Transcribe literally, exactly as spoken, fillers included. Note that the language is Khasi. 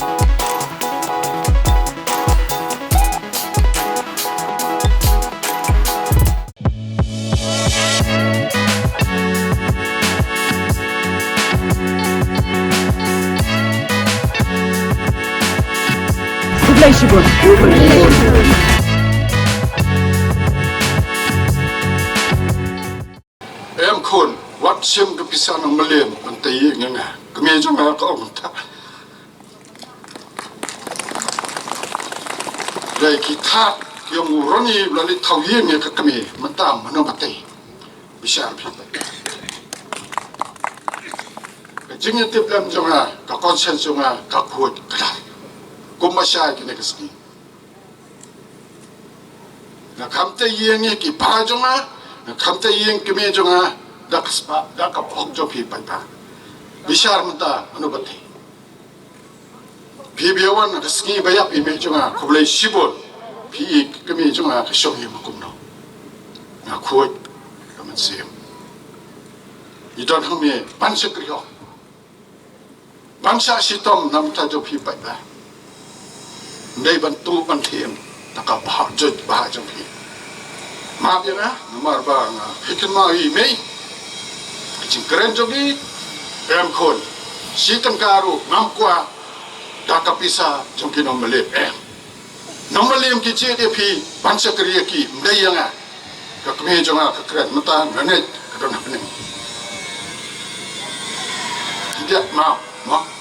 Khublei shibun. Em khun, wat shim ka pisa nongmylliem ban tei ïing ïa nga. Kmie jong nga ka ong kumta. Dei ki thad ki ong u Ronnie u la leit thaw ïing ïa ka kmie, mynta mano ba tei. Bishar phi. Ka jingïatiplem jong nga, ka conscience jong nga ka khuid kdar. Kumba shai kine ki sngi. Nga kham tei ïing ïa ki para jong nga, nga kham tei ïing kmie jong nga, da ka spah, da ka hok jong phi paidbah. Bishar mynta mano ba tei. Phi bia wan ha ka sngi ba ïap i mei jong nga, khublei shibun. Phi i ka kmie jong nga ka shong hi ma kumno. Nga khuid ka mynsiem. I don hangne ban shakri hok. Ban shah shitom na bynta jong phi paidbah. Ndei ban tuh ban thied da ka bhah juh bhah jong phi. Map ïa nga, namar ba nga phi kynmaw i mei. Ka jingkren jong i, em khun. Shi tyngka ruh ngam kwah da ka pisa jong ki nongmylliem, em. Nongmylliem ki jied ïa phi ban shakri ïa ki, ym dei ïa nga. Ka kmie jong nga ka kren mynta nga ngeit ka don hapdeng. Ki diat map, map.